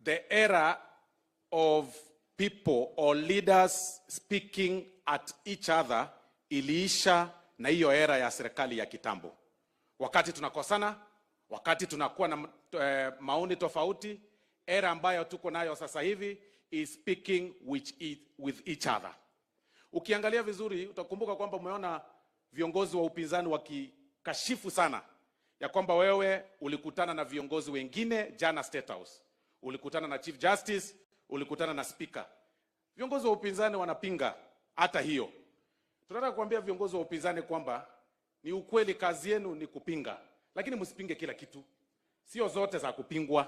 The era of people or leaders speaking at each other iliisha na hiyo era ya serikali ya kitambo. Wakati tunakosana, wakati tunakuwa na maoni tofauti, era ambayo tuko nayo sasa hivi is speaking with each other. Ukiangalia vizuri utakumbuka kwamba umeona viongozi wa upinzani wakikashifu sana ya kwamba wewe ulikutana na viongozi wengine jana State House, ulikutana na Chief Justice, ulikutana na Speaker. Viongozi wa upinzani wanapinga hata hiyo. Tunataka kuambia viongozi wa upinzani kwamba ni ukweli, kazi yenu ni kupinga, lakini msipinge kila kitu, sio zote za kupingwa.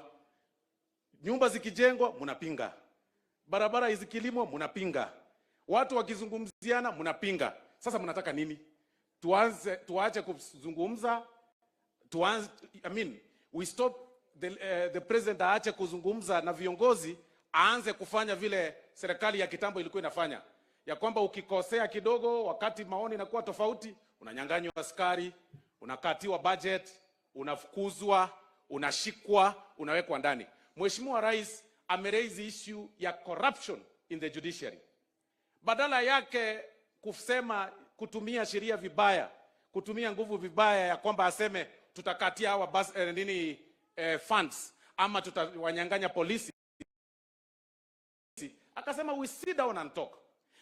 Nyumba zikijengwa mnapinga, barabara zikilimwa mnapinga, watu wakizungumziana mnapinga. Sasa mnataka nini? Tuanze, tuache kuzungumza? Tuanze, I mean, we stop the president aache kuzungumza na viongozi, aanze kufanya vile serikali ya kitambo ilikuwa inafanya, ya kwamba ukikosea kidogo, wakati maoni inakuwa tofauti, unanyang'anywa askari, unakatiwa budget, unafukuzwa, unashikwa, unawekwa ndani. Mheshimiwa Rais ameraise issue ya corruption in the judiciary. Badala yake kusema kutumia sheria vibaya, kutumia nguvu vibaya, ya kwamba aseme tutakatia hawa bas, nini funds ama tutawanyang'anya polisi, akasema we sit down and talk.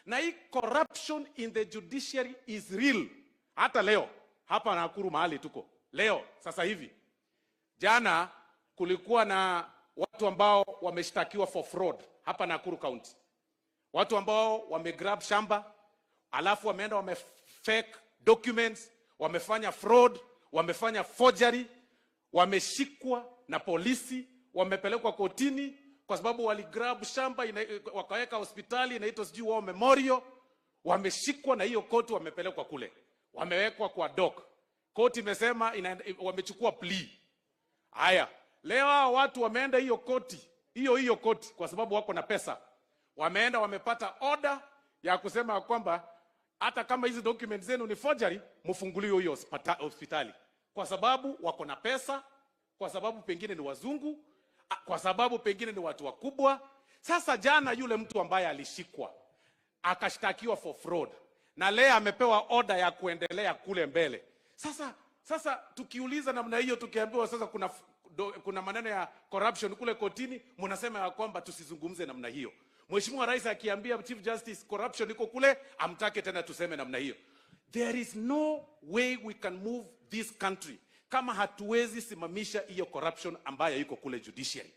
Na hii corruption in the judiciary is real. Hata leo hapa Nakuru mahali tuko leo sasa hivi, jana kulikuwa na watu ambao wameshtakiwa for fraud hapa Nakuru County, watu ambao wamegrab shamba alafu wameenda wame fake documents, wamefanya fraud, wamefanya forgery, wameshikwa na polisi, wamepelekwa kotini kwa sababu waligrab shamba wakaweka hospitali inaitwa sijui War Memorial. Wameshikwa na hiyo koti, wamepelekwa kule, wamewekwa kwa dock. Koti imesema wamechukua plea. Haya, leo hao watu wameenda hiyo koti hiyo hiyo koti kwa sababu wako na pesa, wameenda wamepata order ya kusema kwamba hata kama hizi documents zenu ni forgery, mfunguliwe hiyo hospitali, kwa sababu wako na pesa, kwa sababu pengine ni wazungu, kwa sababu pengine ni watu wakubwa. Sasa jana yule mtu ambaye alishikwa akashtakiwa for fraud na leo amepewa order ya kuendelea kule mbele. Sasa tukiuliza namna hiyo, tukiambiwa sasa kuna maneno ya corruption kule kotini, mnasema ya kwamba tusizungumze namna hiyo. Mheshimiwa Rais akiambia Chief Justice corruption iko kule, hamtaki tena tuseme namna hiyo. There is no way we can move this country kama hatuwezi simamisha hiyo corruption ambayo iko kule judiciary.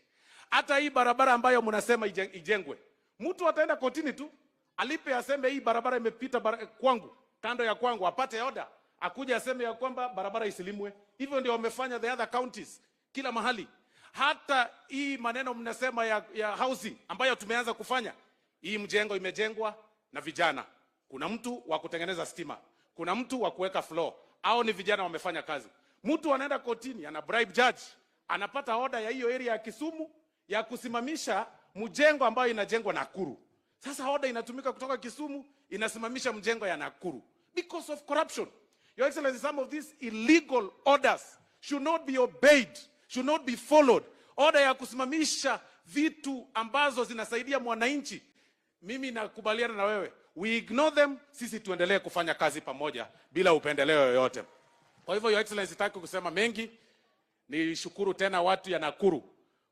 Hata hii barabara ambayo mnasema ijengwe, mtu ataenda kotini tu alipe, aseme hii barabara imepita kwangu, kando ya kwangu, apate order, akuja aseme ya kwamba barabara isilimwe. Hivyo ndio wamefanya the other counties, kila mahali. Hata hii maneno mnasema ya housing ambayo tumeanza kufanya, hii mjengo imejengwa na vijana. Kuna mtu wa kutengeneza stima, kuna mtu wa kuweka floor, au ni vijana wamefanya kazi. Mtu anaenda kotini, ana bribe judge, anapata order ya hiyo area ya Kisumu ya kusimamisha mjengo ambayo inajengwa Nakuru. Sasa order inatumika kutoka Kisumu inasimamisha mjengo ya Nakuru because of corruption. Your Excellency, some of these illegal orders should not be obeyed, should not be followed. Order ya kusimamisha vitu ambazo zinasaidia mwananchi, mimi nakubaliana na wewe, we ignore them, sisi tuendelee kufanya kazi pamoja bila upendeleo yoyote. Kwa hivyo, Your Excellency, sitaki kusema mengi, nishukuru tena watu ya Nakuru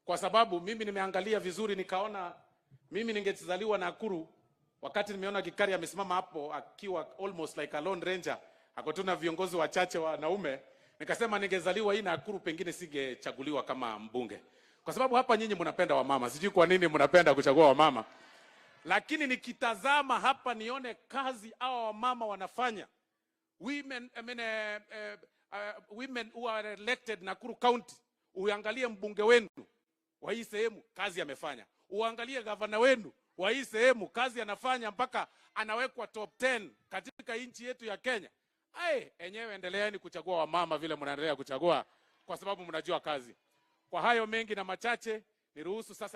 kwa sababu mimi nimeangalia vizuri nikaona mimi ningezaliwa Nakuru, wakati nimeona Gikaria amesimama hapo akiwa almost like a lone ranger, ako tu na viongozi wachache wanaume, nikasema ningezaliwa hii Nakuru pengine singechaguliwa kama mbunge, kwa sababu hapa nyinyi mnapenda wamama. Sijui kwa nini mnapenda kuchagua wamama, lakini nikitazama hapa nione kazi hawa wamama wanafanya, women, I mean, women who are elected Nakuru County, uangalie mbunge wenu wa hii sehemu kazi amefanya, uangalie gavana wenu wa hii sehemu kazi anafanya mpaka anawekwa top 10 katika nchi yetu ya Kenya. Ai, enyewe endeleeni kuchagua wamama vile mnaendelea kuchagua, kwa sababu mnajua kazi. Kwa hayo mengi na machache, niruhusu sasa